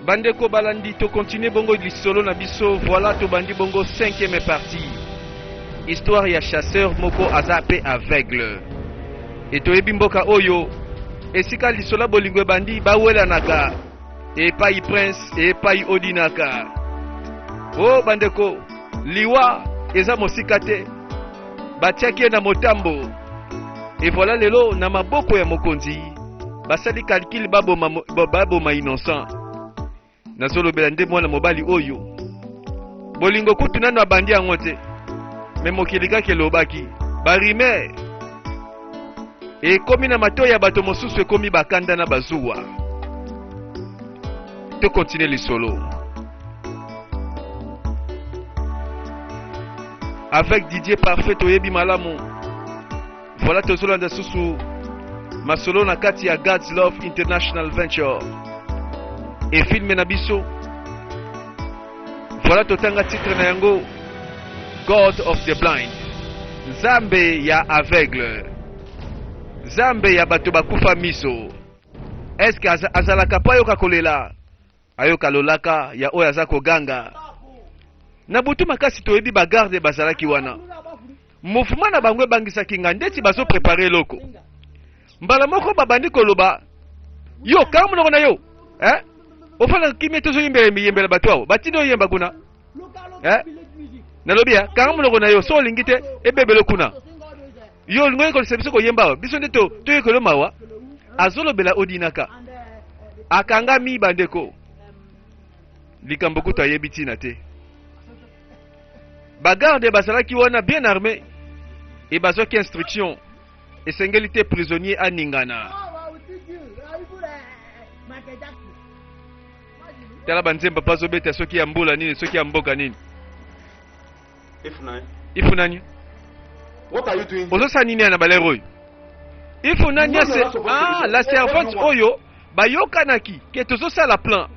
Bandeko balandi, to continuer bongo lisolo na biso. Voilà, tobandi bongo cinquième partie. Histoire ya chasseur moko aza pe aveugle. Et toyebi mboka oyo esika lisolo ya bolingo ebandi bawelanaka epai prince epai odinaka. Oh bandeko, liwa eza mosika te. Batiaki ye na motambo. Et voilà lelo na maboko ya mokonzi basali calcul baboma, baboma innocent. Nazolobela nde mwana mobali oyo bolingo kutu nano abandi yango te, me mokili kaka elobaki barime ekomi na matoi ya bato mosusu, ekomi bakanda na bazuwa. To continue lisolo avec Didier Parfait, toyebi malamu. Voilà, tozolanda susu masolo na kati ya God's Love International Venture e filme na biso. Voilà, totanga titre na yango God of the Blind, Nzambe ya aveugle, Nzambe ya bato bakufa miso. Est-ce que azalaka po ayoka kolela, ayoka lolaka ya oyo aza koganga na butu makasi? Toyebi bagarde bazalaki wana, mouvement na bango ebangisaki nga ndeti bazo prepare eloko. Mbala moko babandi koloba: "Yo, kanga monoko na yo, eh? Ofanda kimia, tozoyembela miyembela bato awa batindi oyemba kuna, eh? Nalobi ya kanga monoko na yo, so olingi te ebebele kuna. Yo olingi oyekolisa biso koyemba awa? Biso nde toyekolo mawa." Azolobela Odinaka akangami. Bandeko, likambo kutu ayebi ntina te. Bagarde bazalaki wana bien armé e bazwaki instruction, esengeli te prisonnier aningana. Tala banzemba mpe azobeta, soki ya mbula nini, soki ya mboka nini. Ifunanya, ozosala nini ya na balere oyo? Ifunanya, ah, la servante oyo bayokanaki ke tozosala plan,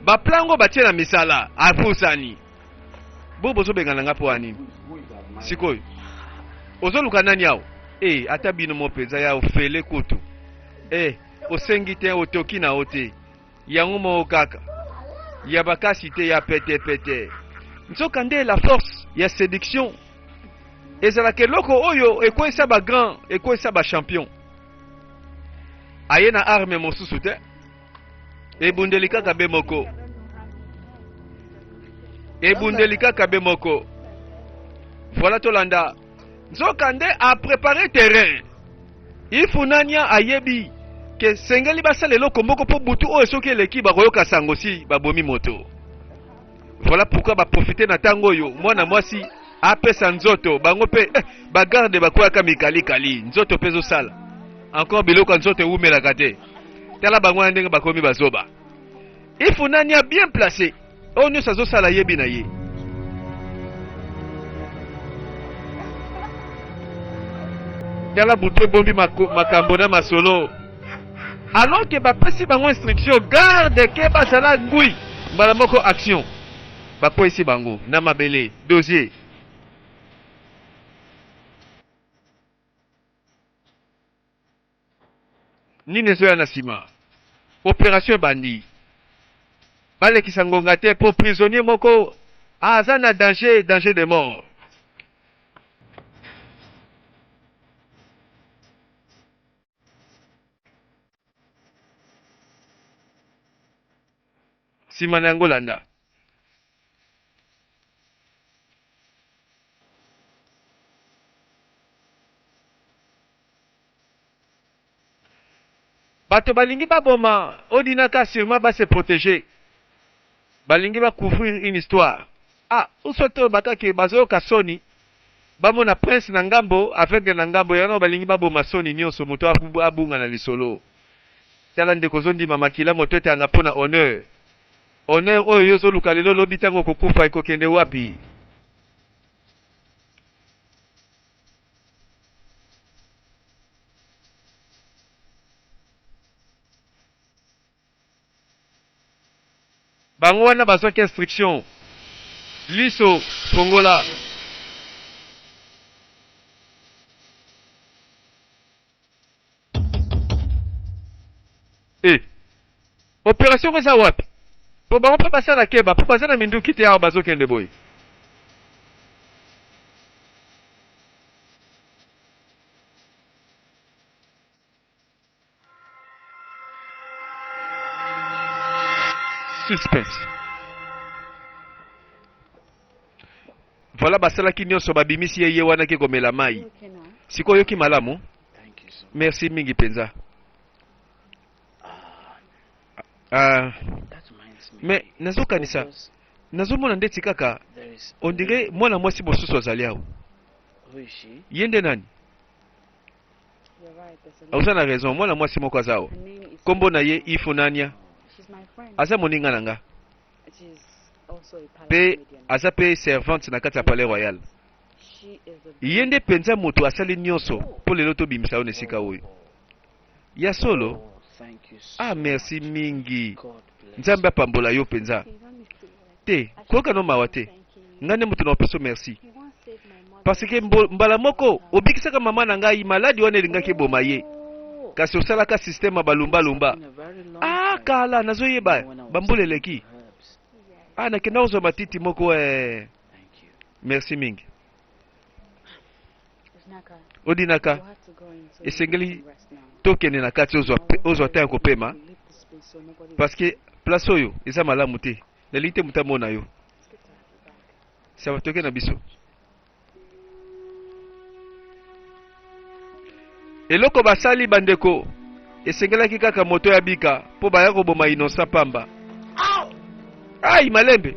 baplan yango batie na misala. Afusani bo bozobengana nga mpo ya nini? Sikoyo ozoluka nani awa? E, ata bino mo mpenza ya ofele kutu. E, osengi te, otoki na yo te, yango moko kaka ya bakasi te, ya petepete. Nzoka nde la force ya séduction ezalaka eloko oyo ekweyisa bagrand, ekweyisa bachampion. Aye na arme mosusu te, ebundeli kaka be moko, ebundeli kaka be moko. Voilà, tolanda. Nzoka nde aprepare terrain. Ifunanya ayebi ke sengeli basala eloko moko mpo butu oyo soki eleki bakoyoka sango si babomi moto. Voilà pourquoi baprofite na ntango oyo mwana mwasi apesa nzoto bango mpe eh, bagarde bakweyaka mikalikali, nzoto mpe ezosala encore biloko ya nzoto ewumelaka te. Tala bango wana ndenge bakomi bazoba. Ifunanya bien placé, oyo nyonso azosala yebi na ye. Tala butu ebombi makambo na masolo, alors ke bapesi bango instruction: garde ke bazala ngwi. Mbala moko action, bakweyisi bango na mabele. Dossier nini ezoya na nsima? Opération ebandi, balekisa ngonga te mpo prisonnier moko aza na danger, danger de mort. Nsima na yango landa. Bato balingi baboma Odinaka, sûrement ba se protéger, balingi bacouvrir une histoire. Ah, uso to bakaki bazoyoka soni, bamona prince na ngambo, aveugle na ngambo, yango balingi baboma soni nyonso, moto abunga na lisolo. Tala ndeko, ozondima makila moto etanga mpo na honneur? Honneur oyo yo ozoluka lelo, lobi ntango okokufa ekokende wapi? Bango wana bazwaki instruction: liso fongola. E opération eza wapi? Po bango pe basala keba po baza na minduki te awa bazokende boye. Suspense. Voilà basalaki nyonso babimisi ye ye wana ke komela mai. Sikoyo oyoki malamu? Merci mingi penza. Ah, mais nazokanisa nazomona ndeti kaka on dirait mwana mwasi mosusu azali awa. Ye nde nani? Oza na raison, mwana mwasi moko aza awa. Kombo na ye Ifunanya. Aza moninga na nga. Pe aza pe servante na kati ya palais royal. Ye nde penza moto asali nyonso po lelo tobimisa yo na esika oyo. Ya solo? Ah, merci mingi. Nzambe apambola yo penza. Te, koyoka no mawa te. Ngai nde moto nakopesa yo merci. Parce que mbala moko obikisaka mama na ngai maladi wana elingaki eboma ye. Kasi osalaka système ya balumbalumba. Ah, kala nazoyeba bambula eleki. Ah, nakenda kozwa matiti moko eh. Merci mingi. Odinaka, esengeli tokende na kati ozwa ozwa temps ya kopema parce que place oyo eza malamu te. Nalingi te moto amona yo. Ça va toke na biso. Eloko basali bandeko esengelaki kaka moto ya bika mpo baya koboma innocent pamba. Ai malembe.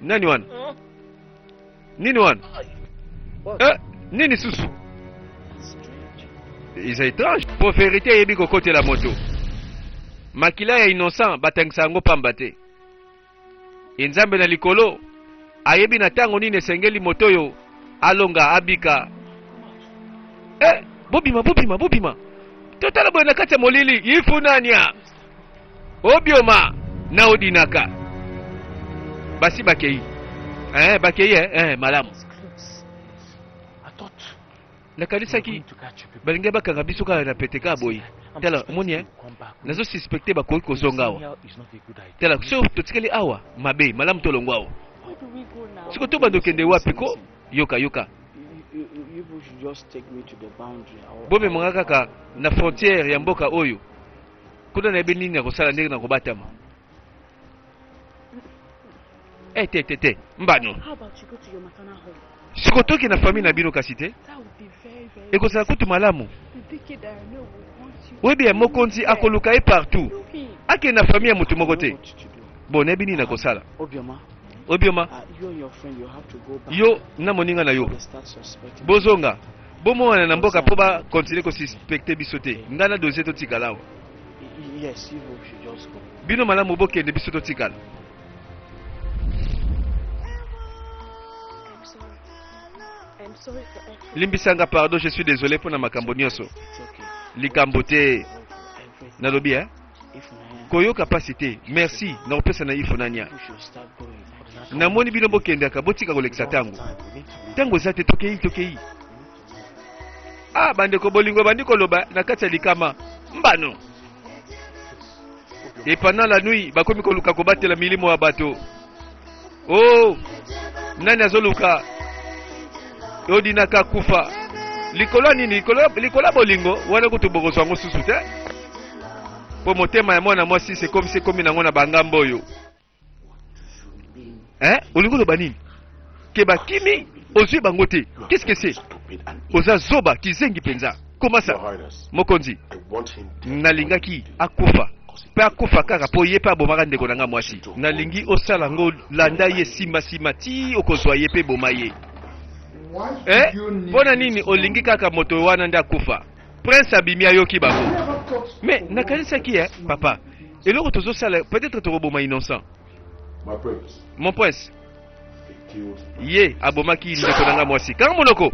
Nani wana? Nini wana? Eh, nini susu? Eza étrange. Po verite eyebi kokotela moto. Makila ya innocent batangisa yango pamba te. E Nzambe na likolo ayebi na ntango nini esengeli moto oyo alonga abika. Eh, bobima bobima bobima. Totala boye na kati ya molili ifunania. Obioma na odinaka. Basi bakei. Eh, bakei eh, eh malamu. Nakanisaki balingi bakanga biso kaka na pete kaka boye. Tala omoni eh, nazo suspecte bakoki kozonga awa. Tala soki totikali awa mabe, malamu tolongwa awa. Siko tobanda okende wapi ko? Yoka yoka. Bomema nga kaka na frontière ya mboka oyo. Kuna nayebi nini nakosala ndenge nakobatama. Eh te te te mbano. Siko toke na famille na bino kasi te. Ekozala kutu malamu. Oyebi ya mokonzi akoluka ye partout. Akende na famille ya moto moko te. Bon nayebi nini nakosala. Obioma. Yo na moninga na yo. Bozonga. Bomonana na mboka mpo ba continuer ko suspecter biso te. Ngai na dossier totikala awa. Bino malamu bokende biso totikala. Limbisa nga pardon, je suis désolé mpo na makambo nyonso. Likambo te. Nalobi eh? Koyoka pasi te. Merci, nakopesa na Ifunanya. Namoni bino bokendaka, botika kolekisa ntango. Ntango eza te, tokei, tokei. Ah, bandeko, bolingo ebandi koloba na kati ya likama. Mbano. Et pendant la nuit, bakomi koluka kobatela milimo ya bato. Oh, nani azoluka odinaka kufa likolo ya nini? Likolo ya bolingo wana kutu bokozwa yango susu te, mpo motema ya mwana mwasi sekomisi ekomi nango na bangambo oyo. Eh, olingi oloba nini? Ke bakimi ozwi bango te. Qu'est-ce que c'est? Oza zoba kizengi mpenza. Comment ça? Mokonzi, nalingaki akufa mpe akufa kaka mpo ye mpe abomaka ndeko na ngai mwasi. Nalingi osala yango, landa ye nsima nsima tii okozwa ye mpe boma ye. Eh, mpo na nini olingi kaka moto wana nde akufa? Prince abimi ayoki bango. Mais nakanisaki eh, papa, eloko tozosala peut-être tokoboma innocent. Mon prince, ye abomaki ndeko na ngai mwasi. Kanga monoko.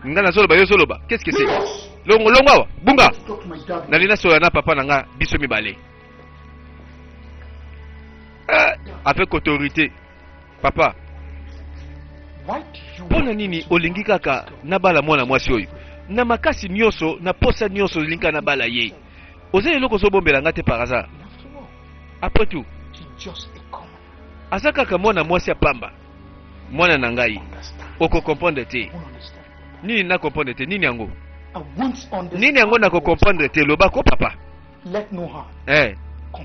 Nga nazoloba yo ozoloba. Qu'est-ce que c'est? Longo longo awa, bunga. Nalingi nasolola na papa na nga biso mibale. Eh, avec autorité. Papa, mpo na nini olingi kaka nabala mwana mwasi oyo? Na makasi nyonso, na posa nyonso olingi kaka nabala ye. Oza eloko ozobombela nga te par hasard? Après tout, aza kaka mwana mwasi ya pamba. Mwana na ngai, oko comprendre te. Nini na comprendre te? Nini yango? Nini yango nako comprendre te? Loba ko papa. Eh.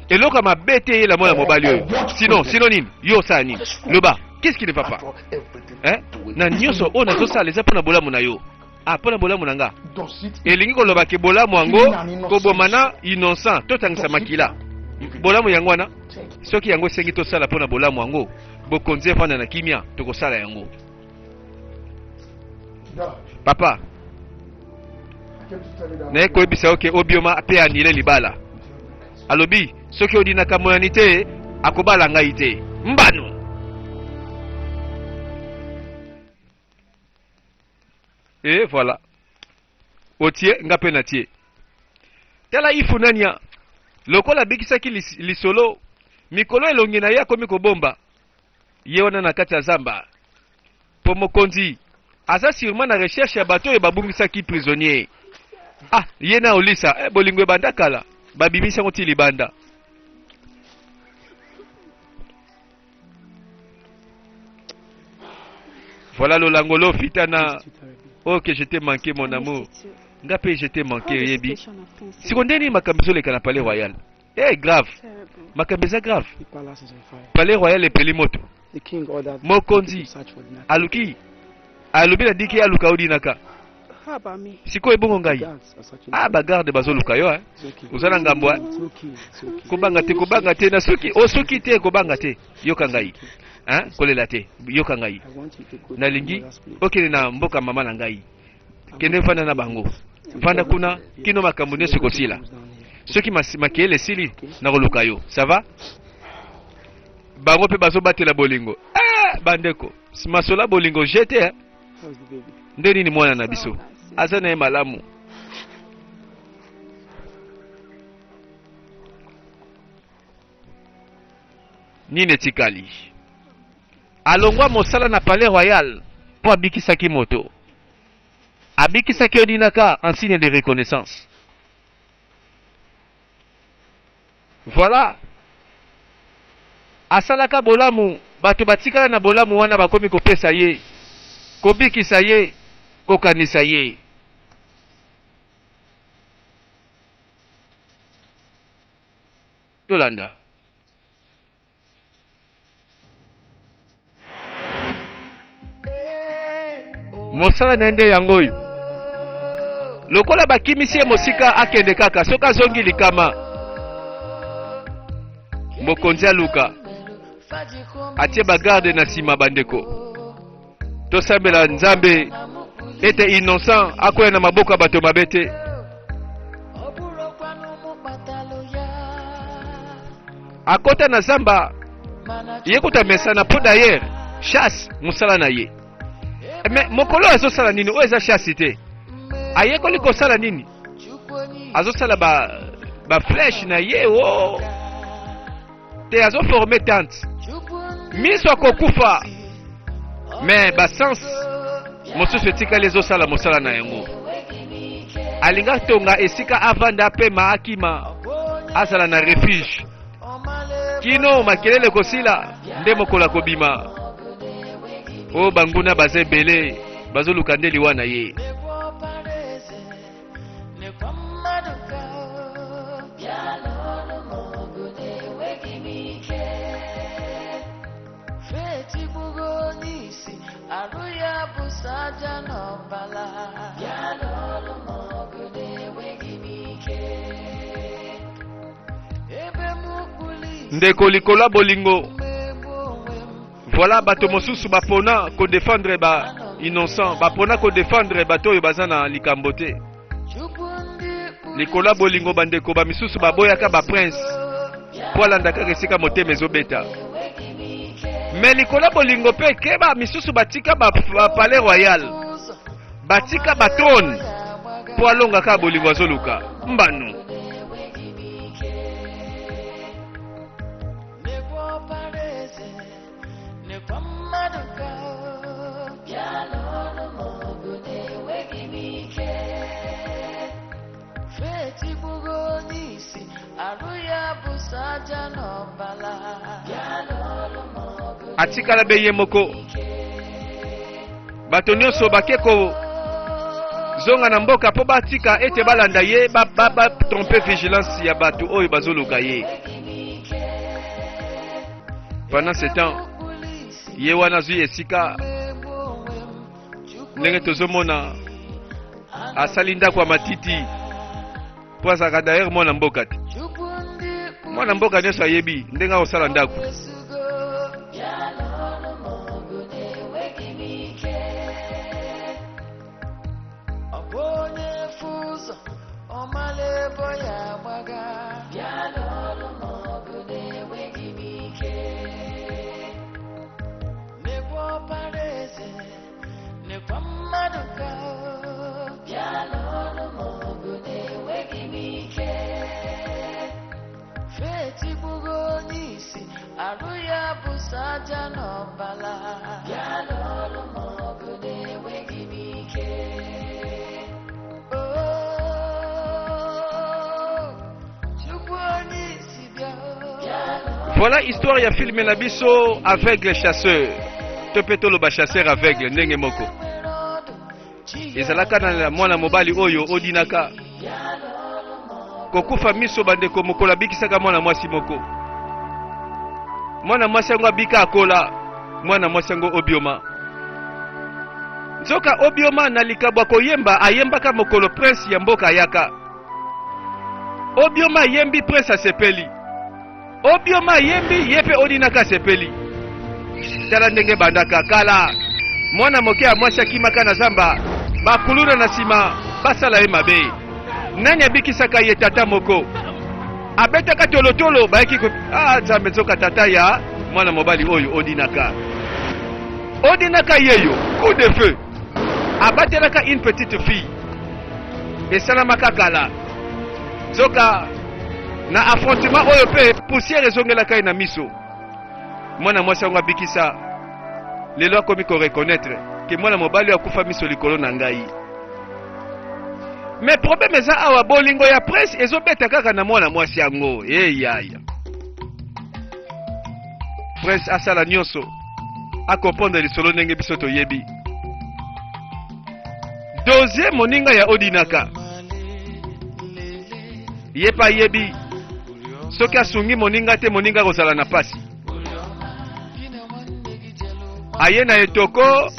Eloko ya mabe te eyela mwana mobali oyo. Sinon, sinon nini? Yo osala nini? Loba. Qu'est-ce qui ne va pas? Eh? Na nyonso oyo nazosala eza mpo na bolamu na yo. Ah, mpo na bolamu na nga. Elingi koloba ke bolamu yango koboma na innocent, totangisa makila. Bolamu yango wana, soki yango esengi tosala mpo na bolamu yango, bokonzi efanda na kimia, tokosala yango. Papa, naye koyebisa yo ke Obioma mpe anile libala. Alobi soki odinaka moyani te, akobala ngai te. Mbano. Et voilà. Otie nga pe natie. Tala Ifunanya lokola abikisaki lisolo mikolo elongi na ye akomi kobomba ye wana na kati ya zamba po mokonzi aza sûrement na recherche ya bato oyo babungisaki prisonnier. Ah, ye na Olisa eh, bolingo ebanda kala babimisi yango ti libanda. Voilà lolangolo fitana. Oh que je t'ai manqué mon amour. Nga pe je t'ai manqué oyebi. Siko nde nini makambo ezoleka na palais royal? Eh grave. Makambo eza grave. Palais royal epeli moto. Mokonzi aluki alobi na diki aluka odinaka. Sikoyo ebongo ngai. Ah ba garde bazoluka yo hein. Oza na ngambo hein. Kobanga te kobanga te na soki o soki te kobanga te. Yoka ngai. Hein kolela te. Yoka ngai. Nalingi okende na mboka mama na ngai. Kende vanda na bango. Vanda kuna kino makambo nyonso ekosila. Soki makeyele esili nakoluka yo. Ça va? Bango pe bazobatela bolingo. Eh bandeko, masola bolingo jete hein. Nde nini mwana na biso aza na ye malamu. Nini etikali? Alongwa mosala na palais royal mpo abikisaki moto. Abikisaki Odinaka en signe de reconnaissance. Voilà. Asalaka bolamu, bato batikala na bolamu wana bakomi kopesa ye, kobikisa ye, kokanisa ye. Tolanda. Mosala na ye nde yango oyo. Lokola bakimisi ye mosika, akende kaka. Soki azongi likama, mokonzi aluka atie bagarde na nsima. Bandeko, tosambela Nzambe ete innocent akwea na maboko ya bato mabe te. Akota na zamba ye kuta mesana mpo d'ailleurs chasse mosala na ye. Mais mokolo oyo azosala nini? Oyo eza chasse te. Ayekoli kosala nini? Azosala ba ba flèche na ye o oh. Te azoforme tente miso akokufa me basens mosusu etikali ezosala mosala na yango. Alinga tonga esika avanda apema akima azala na refuge kino makelele kosila nde mokolo akobima. Oyo banguna baza ebele bazoluka nde liwa na ye. Ndeko likolo ya bolingo. Voilà bato mosusu bapona ko défendre ba innocent, bapona ko défendre bato oyo baza na likambo te. Likolo ya bolingo bandeko ba misusu baboyaka ba prince mpo alanda kaka esika motema ezobeta. Me likolo ya bolingo mpe keba misusu batika ba, ba palais royal, batika ba trône mpo alonga kaka bolingo azoluka mbano. Atikala be ye moko. Bato nyonso bake kozonga na mboka mpo batika ete balanda ye, batrompe ba, ba vigilance ya bato oyo bazoluka ye. Pendant ce temps, ye wana azwi esika ndenge tozomona asali ndako ya matiti mpo azalaka d'ailleurs mwana mboka te. Mwana mboka nyonso ayebi ndenge akosala ndako. Voilà histoire ya film na biso aveugle chasseur to mpe toloba chasseur aveugle ndenge moko ezalaka na mwana mobali oyo odinaka kokufa miso bandeko mokolo abikisaka mwana mwasi moko mwana mwasi yango abika akola mwana mwasi yango obioma nzoka obioma na likabo ya koyemba ayembaka mokolo prince ya mboka ayaka Obioma ayembi prince asepeli. Obioma ayembi ye mpe Odinaka asepeli. Tala ndenge ebandaka kala. Mwana moke ya mwasi akimaka na zamba, bakuluna na nsima basala ye mabe. Nani abikisaka ye? Tata moko abetaka tolotolo, bayaki ko ah, Nzambe, nzoka tata ya mwana mobali oyo Odinaka. Odinaka yeyo coup de feu abatelaka une petite fille esalamaka kala nzoka na affrontement oyo mpe poussière ezongelaka ye na miso mwana mwasi yango abikisa lelo akomi koreconnaitre ke mwana mobali oyo akufa miso likolo na ngai me problème eza awa bolingo ya presse ezobeta kaka na mwana mwasi yango eyaya prince asala nyonso akomprendre lisolo ndenge biso toyebi dozie moninga ya odinaka ye mpe ayebi soki asungi moninga te moninga akozala na pasi aye na etoko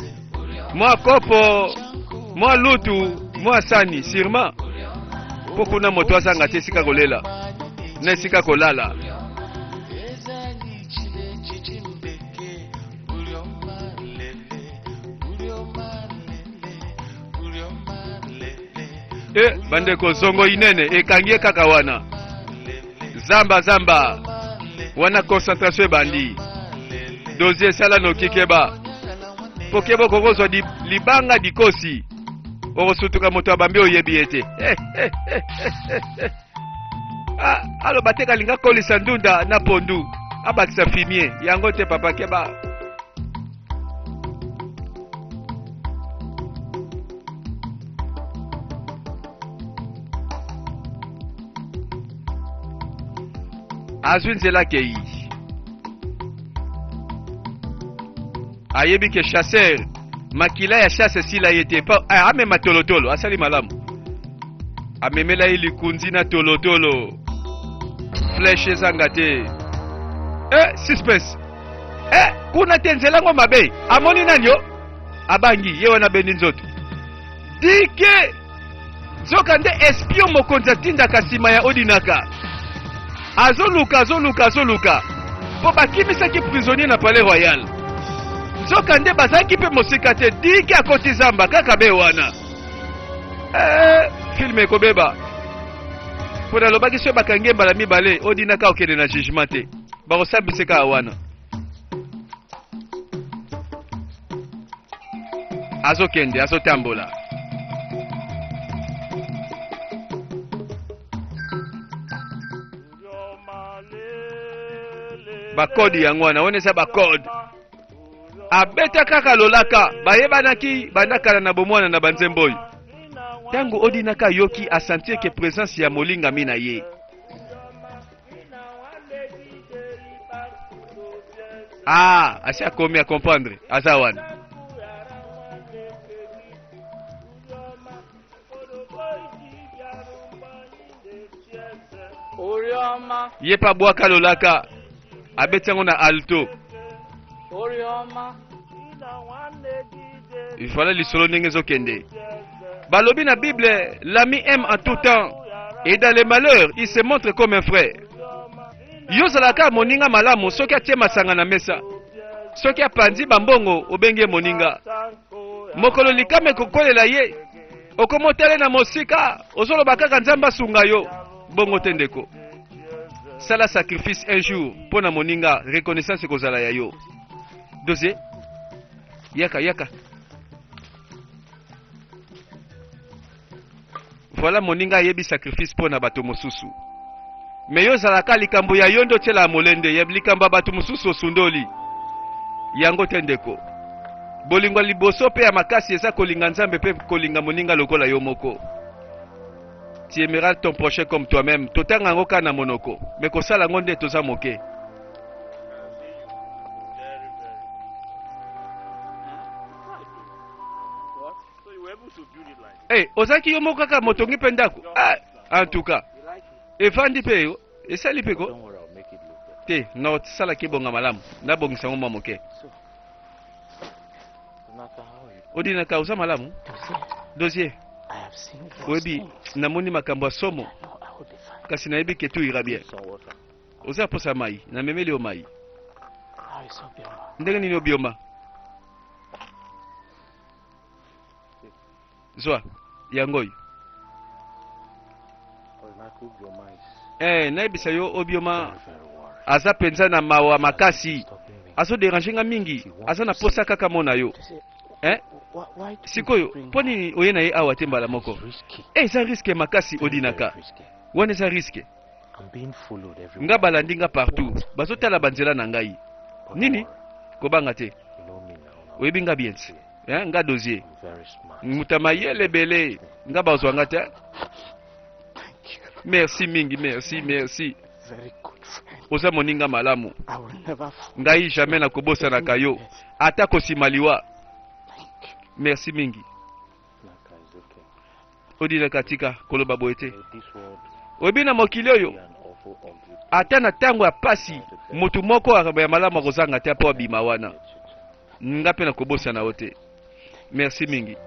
mwa kopo mwa lutu mwa sani sirma mpo kuna moto azanga te esika kolela na esika kolala E bandeko, zongo inene ekangi ye kaka wana zamba zamba wana, concentration ebandi dozie esala noki keba mpo keba okokozwa libanga dikosi okosutuka moto abambi oyebi ye te. Ah, aloba te kalinga kolisa ndunda na pondu abakisa fumier yango te papa keba. Azwi nzela akei ayebi ke chasseur makila ya chasse esila ye te pa eh, amema tolotolo asali malamu amemela ye likunzi na tolotolo flèche ezanga te eh, suspense eh, kuna te nzela yango mabe amoni nani yo abangi ye wana abendi nzoto dike nzoka nde espion mokonzi atindaka nsima ya odinaka azoluka azoluka azoluka mpo bakimisaki prisonnier na palais royal nzoka nde bazalaki mpe mosika te dike akoti zamba kaka be wana eh, filme ekobeba mpo nalobaki soki bakangi ye mbala mibale odinaka okende na jugement te bakosambisa kaka wana azokende azotambola bakode yango wana wana eza bakode abeta kaka lolaka bayebanaki banda kala na bomwana na banzembo oyo ntango odinaka ayoki asentir ke présence ya molingami na ye. Ah, asi akomi a comprendre aza wana. Ye mpe abwaka lolaka abeti yango na alto. Voilà lisolo ndenge ezokende. Balobi na Bible, l'ami aime en tout temps et dans les malheurs, il se montre comme un frère. Yo ozalaka moninga malamu soki atie masanga na mesa. Soki apanzi bambongo obengi ye moninga. Mokolo likama ekokolela ye, okomotale na mosika, ozoloba kaka Nzambe asunga yo. Bongo te ndeko. Sala sacrifice un jour mpo na moninga, reconnaissance ekozala ya yo. Dossier yaka yaka. Voilà moninga ayebi sacrifice mpo na bato mosusu. Me yo ozalaka likambo ya yo nde otyela molende, ya likambo ya bato mosusu osundoli yango te ndeko. Bolingo ya liboso mpe ya makasi eza kolinga Nzambe mpe kolinga moninga lokola yo moko. Tu aimeras ton prochain comme toi-même. Totanga yango kaka na monoko, me kosala yango nde toza moke. Hey, ozalaki yo moko kaka motongi mpe ndako ah, en tout cas evandi mpe esali mpe ko te naosalaki ebonga malamu nabongisa yango mwa moke odinaka oza malamu dossier oyebi namoni makambo ya somo kasi nayebi ke tout ira bien oza mposa mai namemeli yo mai ndenge nini obioma Zwa yango oyo. Eh, nayebisa yo Obioma aza mpenza na mawa makasi, azo derange nga mingi, aza na posa kaka mona yo. Eh? Sikoyo mpo nini oye na ye awa te mbala moko? Eh, eza riske makasi odinaka wana eza riske. Nga balandi nga partout, bazotala banzela na ngai. Nini? Kobanga te. Oyebi nga bien ti. Eh, nga dossier. Muta mayele ebele. Nga bazwa nga te. Merci mingi, merci, merci. Oza moninga malamu. Ngai jamais nakobosanaka yo. Ata kosima liwa. Merci mingi. Odinaka tika koloba boye te. Oyebi na mokili oyo ata na ntango ya pasi moto moko ya malamu akozanga te mpo abima wana. Nga mpe nakobosana yo te. Merci mingi.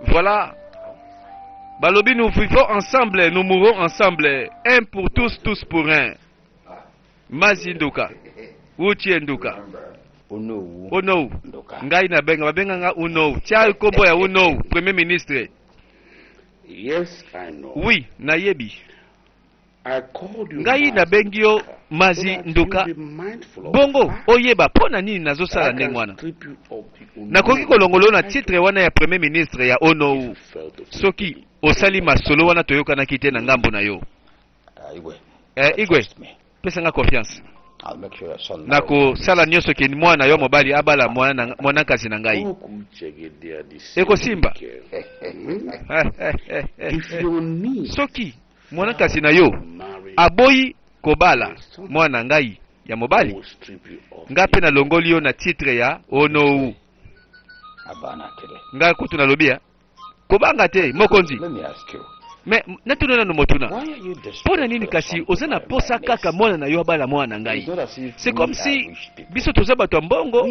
Voilà. Balobi nous vivons ensemble, nous mourrons ensemble. Un pour tous, tous pour un. Mazi Nduka. Uchi Nduka. Onowu. Onowu. Nduka. Ngai na benga babenga nga Onowu. Tia kombo ya Onowu, premier ministre. Yes, I know. Oui, nayebi. I called you Ngai nabengi yo Mazi Nduka. Bongo oyeba mpo na nini nazosala ndenge wana. Nakoki kolongola yo na titre wana ya premier ministre ya Onowu soki osali masolo wana toyokanaki te na ngambo na yo. Ah, Eh, Igwe, pesa nga confiance. Nakosala nyonso ke mwana yo mobali abala mwana mwana nkazi na ngai. Ekosimba. Soki mwana nkazi na yo aboyi kobala mwana ngai ya mobali, nga mpe nalongoli yo na titre ya Onowu. Nga kutu nalobi ya Kobanga te, mokonzi. Me natuna nano motuna, mpo na nini kasi oza na posa kaka mwana na yo abala mwana na ngai? C'est comme si biso toza bato ya mbongo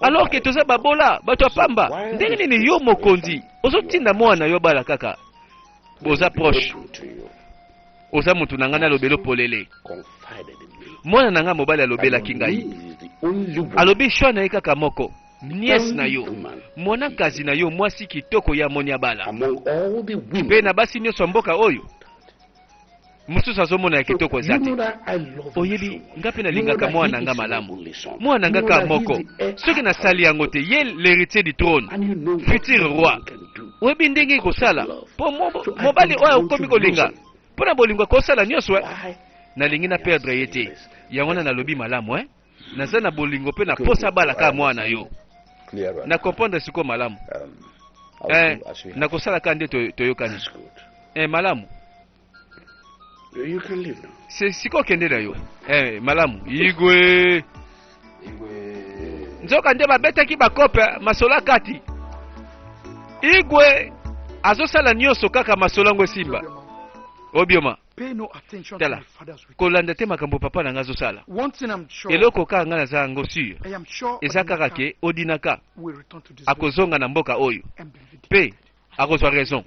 alors que toza babola, bato ya pamba. Ndenge nini yo mokonzi ozotinda mwana na yo abala kaka? Oza proche, oza motu na ngai, nalobelo polele. Mwana na ngai mobali alobelaki ngai, alobi choix na ye kaka moko nièce na yo, mwana nkazi na yo, mwasi kitoko ye amoni abala. Mpe na basi nyonso ya mboka oyo, mosusu azomona ya kitoko eza te. Oyebi, nga mpe nalingaka mwana na nga malamu, mwana na nga kaka moko. Soki nasali yango te, ye l'héritier du trône, futur roi. Oyebi ndenge ekosala mpo mobali oyo akomi kolinga mpo na bolingo akosala nyonso. Nalingi na perdre ye te, yango wana nalobi malamu eh? Naza na bolingo mpe na posa abala kaka mwana yo. Na comprendre sikoyo malamu. Eh, nakosala kaka nde toyokani. Eh, malamu. You can leave now. Sikoyo okende na yo. Eh, malamu. Igwe. Nzoka nde babetaki bakope masolo akati. Igwe azosala nyonso kaka masolo yango esimba. Obioma. Tala, kolanda te makambo papa na ngai azosala. Eloko kaka ngai naza yango sur eza kaka ke Odinaka akozonga na mboka oyo mpe akozwa raison.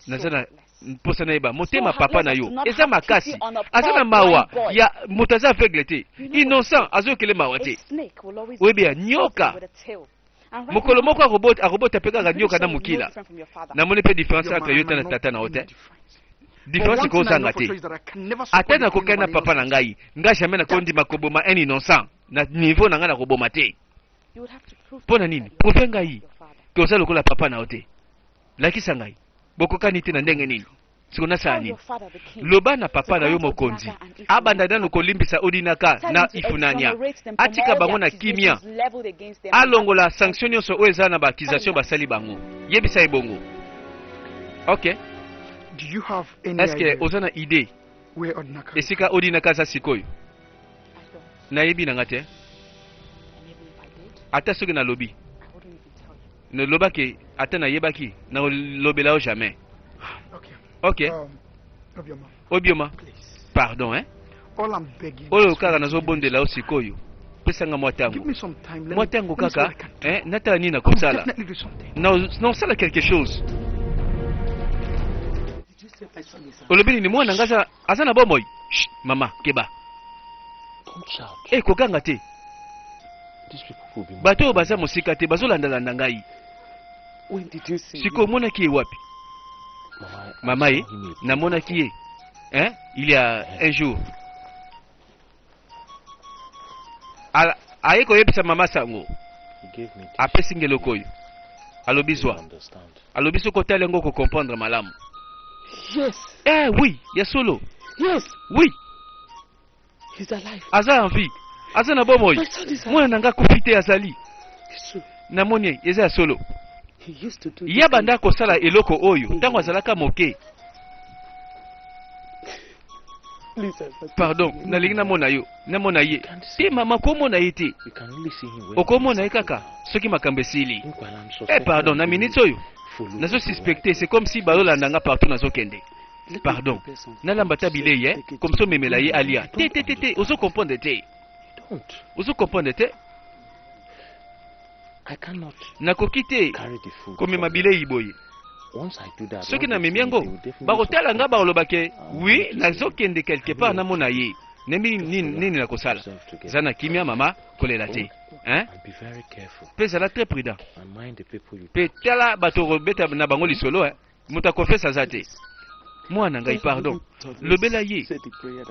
Naza na mposa nayeba motema papa na yo eza makasi, aza na mawa ya moto aza aveugle te, innocent azoyokele mawa te. Oyebi ya nyoka mokolo moko akobota, akobota mpe kaka nyoka na mokila. Namoni mpe différence entre yo te na tata na yo te. Différence ekozanga te. Ata nakokani na papa na ngai, ngai jamais nakondima koboma un innocent na niveau na ngai, nakoboma te. Mpo na nini? Prouve ngai ke oza lokola papa na yo te. Lakisa ngai bokokani te na ndenge nini. Siko nasala nini? Loba na papa na yo mokonzi abanda nanu kolimbisa Odinaka na Ifunanya, atika bango na kimia, alongola sanction nyonso oyo eza na baaccusation basali bango. Yebisa ye bongo. Ok. Do you have any Est-ce que idea oza na idée where Odinaka is? esika Odinaka aza sikoyo? Nayebi na nga te. Ata soki nalobi, nalobaki, ata nayebaki, nakolobela yo jamais. Okay. Ok. Obioma, Obioma, please. Pardon, hein. All I'm begging Oyo is for kaka you to give me nazobondela yo sikoyo, pesanga mwa Give ntango, me some time. Let mwa me, ntango let me see what kaka I can do. eh, natala nini I will nakosala. definitely do something. Naosala quelque chose. Olobi nini? Mwana nga aza na bomoi? Chut, mama, keba. Don't shout. E, koganga te. These people will be Bato oyo baza mosika te, bazolandalanda ngai. When did you see Sikoyo omonaki ye wapi? Mama, I Mama saw ye him a day namonaki before. ye, hein, il y a un jour. Aye koyebisa mama sango. He gave me this. Apesi nge eloko oyo, alobi You zwa. understand. Alobi soki otali yango okocomprendre malamu. Yes. Eh oui, ya solo. Yes. Oui. He's alive. Aza en vie, aza na bomoi. My son is alive. Mwana na nga akufi te, azali. It's true. Namoni ye, eza ya solo. He used to do Ye this abanda kosala eloko oyo ntango azalaka moke. Please, I want to Pardon, see him. nalingi namona yo, namona ye. Te mama, komona ye te. You can only see him when Okomona ye kaka soki makambo esili. Meanwhile, I'm Eh suspecting pardon, na I'm being minute oyo followed nazosuspecte, everywhere. c'est comme si bazolanda nga partout nazokende. Let me Pardon, prepare something. nalamba ta bilei eh, Take it comme ça to omemela ye you. alia. You Te don't te te te, understand. ozocomprendre te. You don't. Ozocomprendre te. I cannot Nakoki te carry the food komema from here. bilei boye. Once I do that, Soki what namemi they see, yango, they will definitely bakotala nga, suspect. balobake Ah, oui, to see him. nazokende quelque part, namona ye. Nembi Just nini, relax nini nakosala. yourself together. Za na kimia mama, kolela te, hein. And be very careful. Mpe zala très prudent. And mind the people you Mpe tala bato okobeta na bango lisolo, eh. Moto akofesa aza te. Mwana ngai, pardon, lobela ye,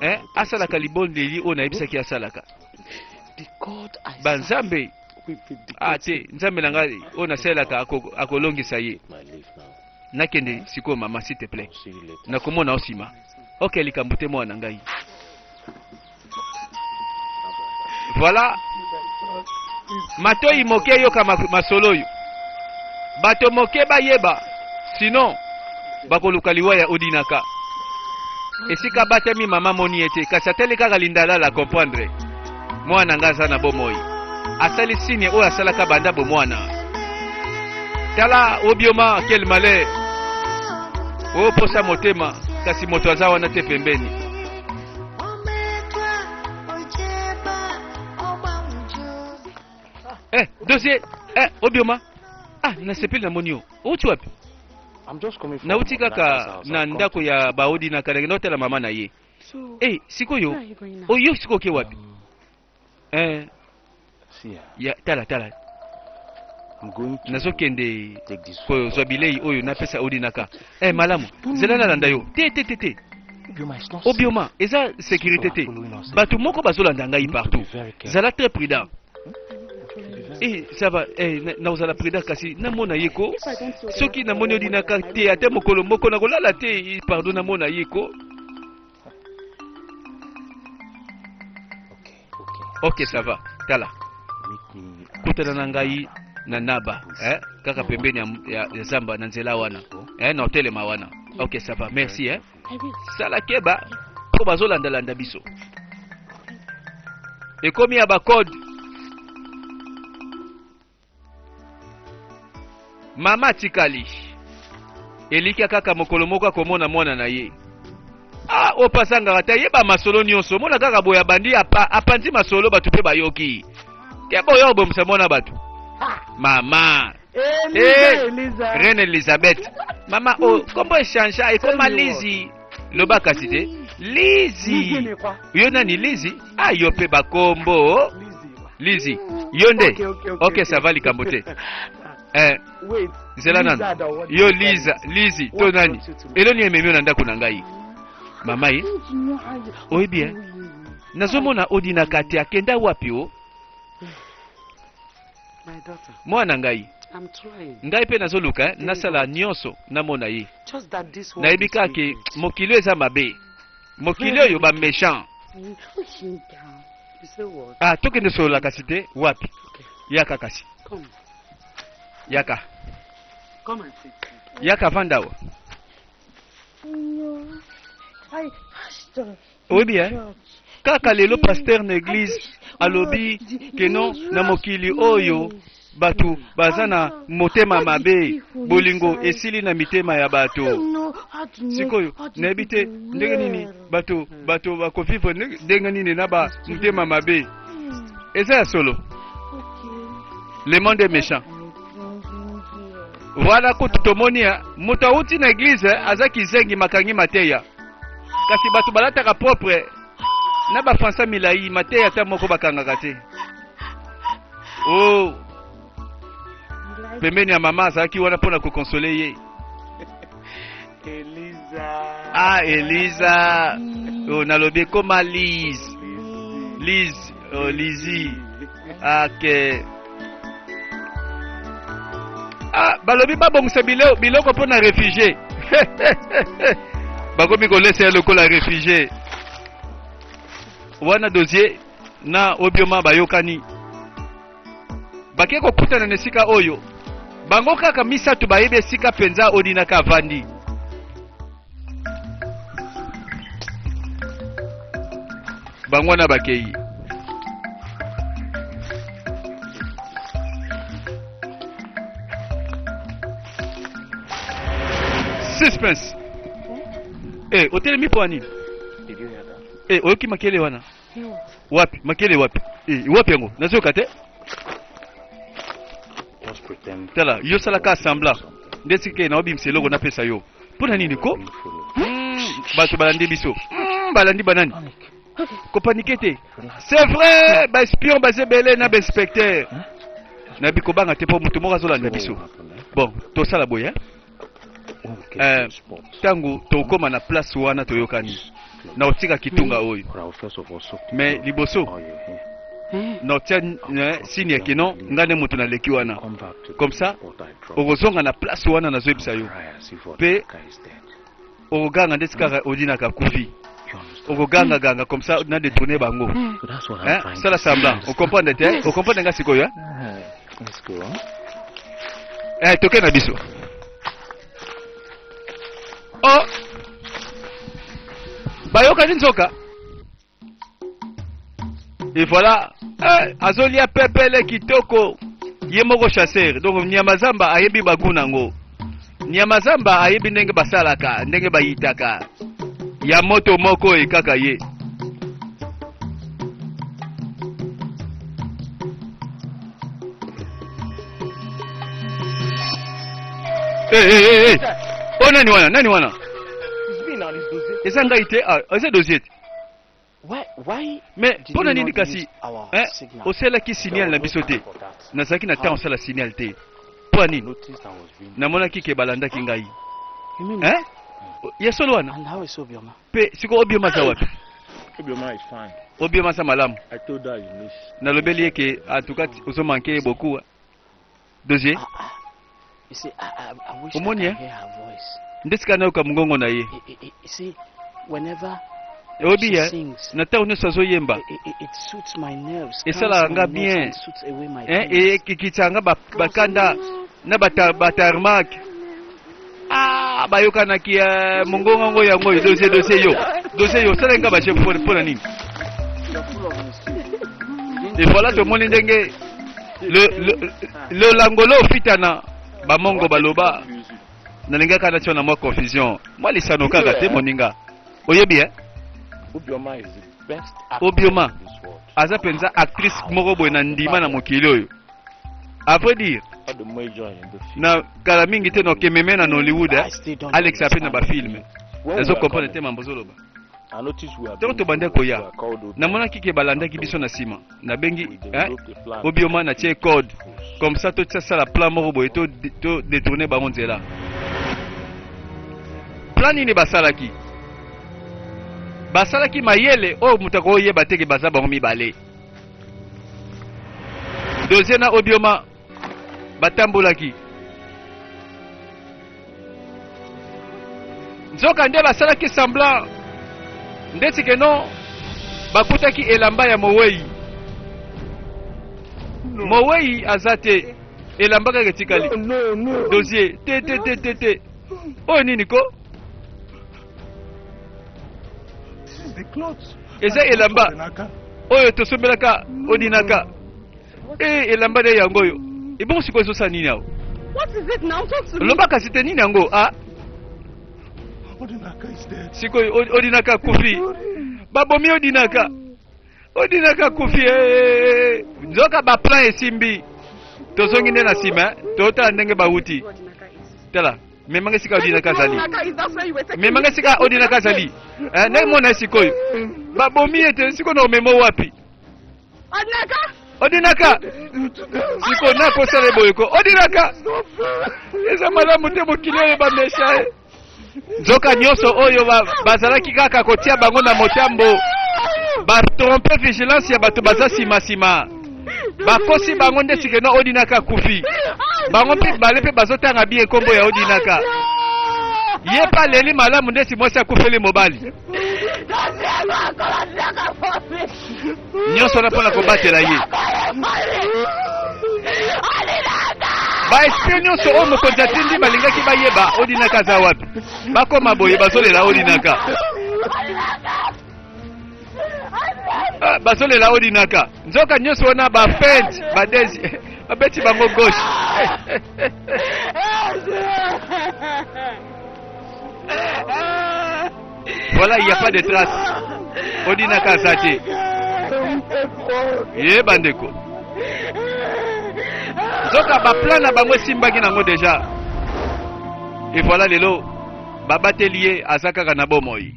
eh, asalaka libondeli oyo nayebisaki asalaka. The God I Banzambe serve will vindicate ah te, nzambe na ngai oyo nasalelaka akolongisa ye. Take my leave now. Nakende sikoyo mama, s'il te plaît. I'll see you later. Nakomona yo nsima. Ok, likambo te mwana ngai. Voilà, matoi moke yoka masolo oyo, bato moke bayeba, sinon bakoluka liwa ya Odinaka. Esika batami, mama moni ye te, kasi atali kaka lindalala, comprendre mwana nga aza na bomoi. Asali signe oyo asalaka banda bomwana. Tala Obioma, quel malheur! Oyo posa motema, kasi moto aza wana te pembeni. Eh, dossier, eh, Obioma, ah, nasepeli namoni yo. Outi wapi? I'm just coming from Nauti Odinaka's kaka house. na I've come ndako to ya baOdinaka, nakende otala mama na ye. So, Eh, sikoyo where are you going now? oyo sikoyo oke wapi? Eh, See her. ya tala tala. I'm going to Nazokende take this food. kozwa bilei oyo napesa Odinaka. Eh, malamu, nzela nalanda yo te te te te. You must not see. Obioma, eza sécurité te, bato moko bazolanda ngai partout. Zala très prudent. Eh, ça va, eh, nakozala prudent, kasi namona ye ko. If I don't see Soki namoni Odinaka te ata mokolo moko, nakolala te. Eh, pardon, namona ye ko. Okay, okay. Ok, ça va, tala. Meet me at Kutana na ngai na naba, eh, kaka pembeni ya zamba na nzela wana, eh, na otelema wana. Ok, ça va, merci, eh. I will. Sala keba. Mpo bazolandalanda biso. Ekomi ya bacode. Mama atikali elikya kaka mokolo moko akomona mwana na ye. Ah, oyo mpe azangaka te ayeba masolo nyonso. Omona kaka boye abandi apa, apanzi masolo bato mpe bayoki. Keba oyo obomisa mwana bato. Mama. Eliza, Eh, Eliza. Reine Elizabeth. Mama, oh, kombo echangea ekoma Lizzy. Loba kasi te. Lizzy Lizzy. ni kwa? Yo nani Lizzy? Ah, yo mpe bakombo. Lizzy. Lizzy. Yo nde. Okay, okay, okay, Ok, ça va likambo te. Eh, Wait. nzela Liza nanu. da what Yo you call Liza, it. Lizzy, to What nani? brought you to me? Eloni ememi yo na ndako na ngai. Mama ye, oyebi eh? Nazomona odinaka te akenda wapi o? My daughter, Mwana ngai. I'm trying. Ngai mpe nazoluka eh, nasala nyonso namona ye. Just that this world Nayebi is kaka ke wicked. mokili oyo eza mabe. Mokili oyo ba méchant. You say what? Ah, tokende solola kasi te wapi? Okay. Yaka kasi. Come. Yaka. Come and sit. Yaka vanda awa. Oyebi eh? Kaka lelo pasteur na église alobi ke non na mokili oyo bato baza na motema mabe, bolingo esili na mitema ya bato. Sikoyo nayebi te ndenge nini bato bato bakovivre ndenge nini na ba motema mabe. Eza ya solo. Le monde est méchant. Wana kutu tomoni ya moto awuti na église aza kizengi makangi mateya. Kasi bato balataka propre na ba français milai mateya ata moko bakangaka te. Oh, pembeni ya mama azalaki wana mpona kokonsole ye. Eliza. Ah, Eliza. Oh, nalobi ekoma Liz. Liz, oh, Lizzy. Ah, ke. Ah, balobi babongisa biloko mpo na réfugié. Bakomi kolesa ye lokola réfugié. Wana dossier na Obioma bayokani. Bake kokutana na esika oyo. Bango kaka misato bayebi esika mpenza Odinaka avandi. Bango wana bakei. Suspense. Eh, otelemi mpo ya nini? Did you hear that? Eh, oyoki makele wana? Wapi? Makele wapi? Eh, wapi yango? Nazoyoka te. Just pretend. Tala, yo salaka semblant. Nde sika na obimisa eloko napesa yo. Mpo na nini ko? Being followed. Bato balandi biso. Balandi banani? Panic. Kopaniquer te. C'est vrai, ba espion baza ebele na ba inspecteur. Nayebi kobanga te mpo moto moko azolanda biso. What will happen, eh? Bon, tosala boye. Eh? When we get to the spot, Ntango tokóma na place wana toyokani. Na otika kitunga oyo. but I will first of all soak the Mais cloth liboso oil here. na otia signe ke non ngai nde moto naleki wana. Come back to Comme the ça, spot I dropped. okozonga na place wana nazoyebisa yo. Cry as if Pe- Odinaka is dead. Okoganga ndeti kaka Odinaka akufi. You understand? Okogangaganga comme ça na détourner bango. So that's what I'm Hein? trying Sala to say. semblant. Ocomprendre te? Ocomprendre nga sikoyo? Hein? Ah, Let's go. Huh? Eh, toke na biso. Oh! Bayokani nzoka. Et voilà, eh, azolia pepele kitoko. Ye moko chasseur. Donc nyama zamba ayebi bagu nango. Nyama zamba ayebi ndenge basalaka, ndenge bayitaka. Ya moto moko e kaka ye. Eh, eh, eh, eh. Oh, nani wana? Nani wana? It's me now, this dossier. Eza ngai te, ah, eza dossier te. Why Mais did mpo na you nini not kasi use our eh, signal? osalaki signal na biso te? For that. Nazalaki na ntango osala signal te. Mpo ya nini? Noticed I was being. Namonaki ke balandaki ngai. You mean Eh? Ya solo wana? And how is Obioma? Mpe sikoyo Obioma aza wapi? Obioma is fine. Obioma aza malamu. I told her you miss. Nalobeli ye ke en tout cas ozomanquer ye beaucoup. Dossier? Ah, ah. You see, I wish Omoni, I eh? can hear her voice. Nde sika nayoka mongongo na ye. You see, whenever Oyebi she ye sings, na ntango nyonso azoyemba it suits my nerves, esalaka calms nga my nerves bien. and suits away my Eh, pains. ekikitisa nga bakanda na batarmak. Ah, bayokanaki eh, mongongo yango yango oyo dossier dossier yo. Dossier yo osalaki nga baje mpo na nini? Et voilà tomoni ndenge lolango lo ofitana bamongo baloba nalingaka natia na mwa confusion mwa lisano kaka te moninga oyebi eh? Obioma aza mpenza actrice moko boye na ndima na mokili oyo à vrai dire na kala mingi te nokememe na Nollywood eh? Alex ape na bafilme nazo comprendre te mambo ozoloba ntango tobandaki koya namonaki ke balandaki biso na nsima nabengi eh? Obioma natie code comme ça totia sala plan moko boye to, to détourner bango nzela. Plan nini basalaki? Basalaki mayele oyo moto akoyeba te ke baza bango mibale. Dozie na Obioma batambolaki, nzoka nde basalaki semblant ndeti ke non bakutaki elamba ya mowei. Mowei aza te, elamba kaka etikali. Dossier te te te te te, oyo nini ko? Eza elamba oyo tosombelaka Odinaka. E elamba nde yango oyo. Ebongo sikoyo ezosala nini awa? Loba kasi te, nini yango? Ah, sikoyo Odinaka akufi, babomi Odinaka, Odinaka akufi. Eh, nzoka baplan esimbi. Tozongi nde na nsima, totala ndenge bawuti. Tala, memanga esika Odinaka azali, memanga esika Odinaka azali. Ndenge mona ye sikoyo babomi ye te, sikoyo na omemo wapi Odinaka? Sikoyo nakosala boye ko Odinaka eza malamu te, mokili oyo bamesha ye. Nzoka nyonso oyo bazalaki kaka kotia bango na motambo, batrompe vigilance ya bato baza nsima-nsima, bakosi bango nde sikeno Odinaka akufi. Bango mpe bale mpe bazotanga bien nkombo ya Odinaka, ye mpe aleli malamu ndeti mwasi akufeli mobali. Nyonso wana mpona kobatela ye. Baesprit nyonso oyo mokonzi atindi balingaki bayeba Odinaka aza wapi, bakoma boye bazolela Odinaka. Ah, bazolela Odinaka. Nzoka nyonso wana bafente badesi babeti bango gauche. Voilà, il n'y a pas de trace. Odinaka aza te. Ye bandeko, nzoka baplan na bango esimbaki nango déjà. Et voilà, lelo babateli ye, aza kaka na bomoi.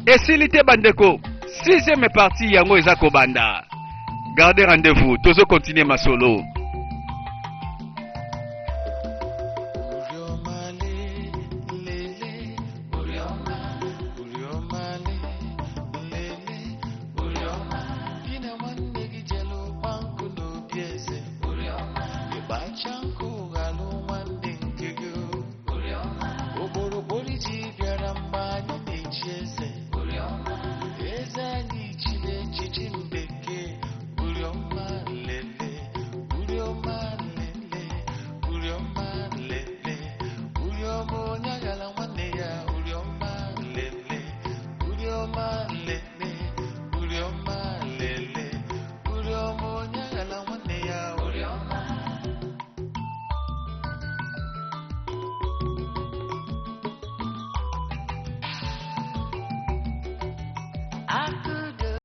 Esili te bandeko, sixième partie yango eza kobanda. Garde rendez-vous, tozo continuer masolo.